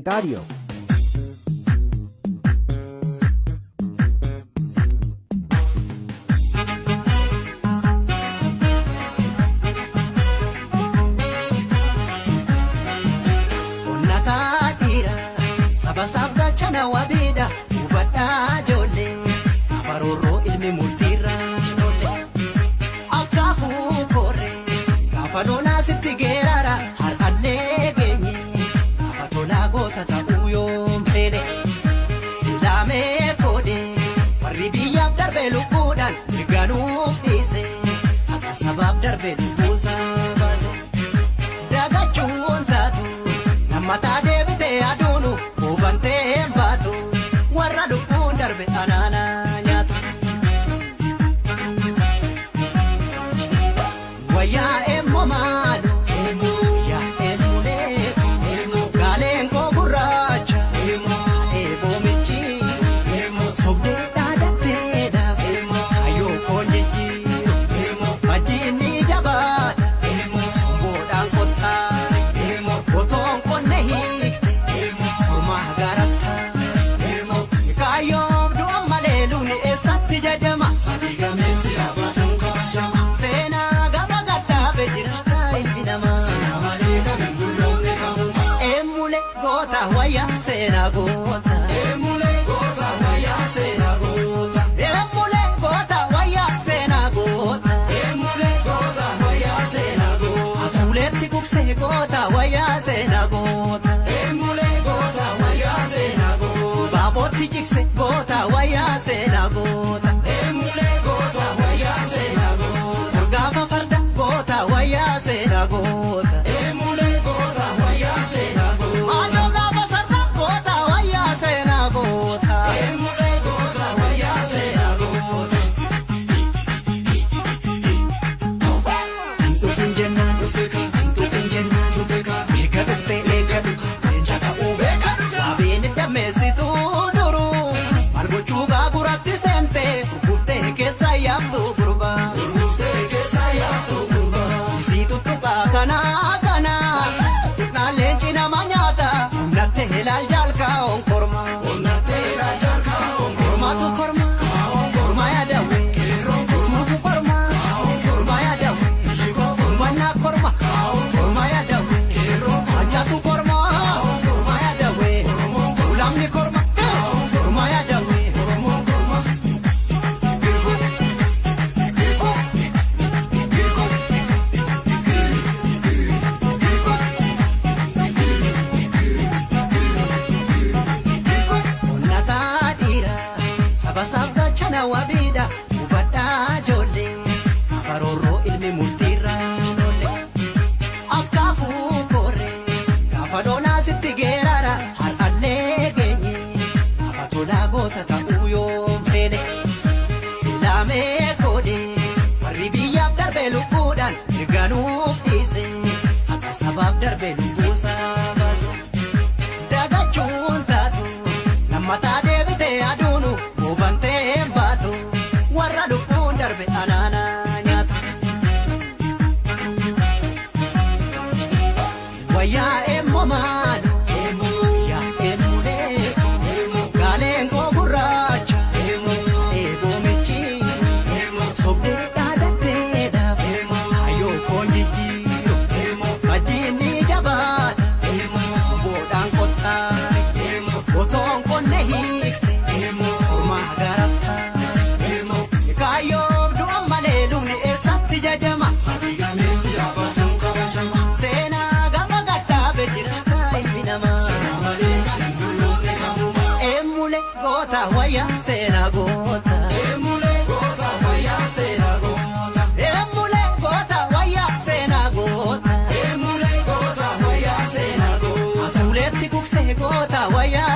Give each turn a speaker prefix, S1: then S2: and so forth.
S1: Propietario.
S2: Onnataa dhiira saba isaaf gaachana wabiidha hubadhaa ijoollee abaroorroo ilmi murtiirra oolle akkaafuu koorre gaafa lolaa sitti geerara har'allee geenye gaafa tolaa goota ta'uu yoom feene ilaamee koode warri biyyaaf darbe lubbuudhaan mirganuuf dhiise akka sabaaf darbe lubbuusaa baase. Dagachuun taatu nammataa deebitee aduunu hubantee hin baatu warra lubbuun darbe anaana nyaatu. Wayyaa eemmoo maalu yaa eemmoo leeku gaaleen koo gurraacha eeboo michi sobdee dhaadatteedhaaf hayyoo koon jijjiiru majjiin ni jabaata somboodhaan kottaa otoon qonne hiikte kormaa garaftaa kaayyoon du'a malee lubni eessatti jajama seenaa gaba gadhaabe jiraata ilmi namaa. Eemmulee goota wayyaa seenaa goota. Eemmulee goota wayyaa seenaa goota. Eemmulee goota wayyaa seenaa goota. Eemmulee goota wayyaa seenaa goota. Asuuleetti gugsee goota wayyaa seenaa goota. Eemmulee goota wayyaa seenaa goota. Baabootti jigse goota wayyaa seenaa goota. Eemmulee goota wayyaa seenaa goota. Gaafa farda goota wayyaa seenaa goota. Eemmulee goota wayyaa seenaa goota. Adoo gaafa sarda goota wayyaa seenaa goota. Eemmulee goota wayyaa seenaa goota. Dhufin jennaan dhufeeka, tuqin jennaan tuqeeka, erga tuqxee eega dhuka, leenca ta'uu beeka. Waabeen dammeessituu duruu, maal gochuu gaaguratti seentee, gurguftee keessa yaaftu gurbaa. Gurguftee keessa yaaftu gurbaa. Isii tuttuqaa kanaa kanaa, tuqnaan leenci nama nyaata, humnattee ilaal jaalkaa onkorma. Humnattee ilaal jaalkaa onkorma. Kormaatu korma, kormaa yaadawee, utuutu korma, kormaa yaadawee. Kormannaa korma, kormaa yaadawee, mancaatu korma, kormaa yaadawee, ulamni korma, kormaa yaadawee. Onnataa dhiira saba isaaf gaachana wabiidha hubadhaa ijoollee abaroorroo ilmi murtiirra oolle akkaafuu koorre gaafa lolaa sitti geerara har'allee geenye gaafa tolaa goota ta'uu yoom feene ilaamee koode warri biyyaaf darbe lubbuudhaan mirganuuf dhiise akka sabaaf darbe lubbuusaa baase. Dagachuun taatu lammataa deebitee aduunu hubantee hin baatu warra lubbuun darbe anaana nyaatu. Wayyaa eemmoo maalu yaa eemmoo leeku gaaleen koo gurraacha eeboo michi sobdee dhaadatteedhaaf hayyoo koon jijjiiru majjiin ni jabaata somboodhaan kottaa otoon qonne hiikte kormaa garaftaa kaayyoon du'a malee lubni eessatti jajama seenaa gaba gadhaabe jiraata ilmi namaa. Eemmulee goota wayyaa seenaa goota. Eemmulee goota wayyaa seenaa goota. Eemmulee goota wayyaa seenaa goota. Eemmulee goota wayyaa seenaa goota. Asuuleetti gugsee goota wayyaa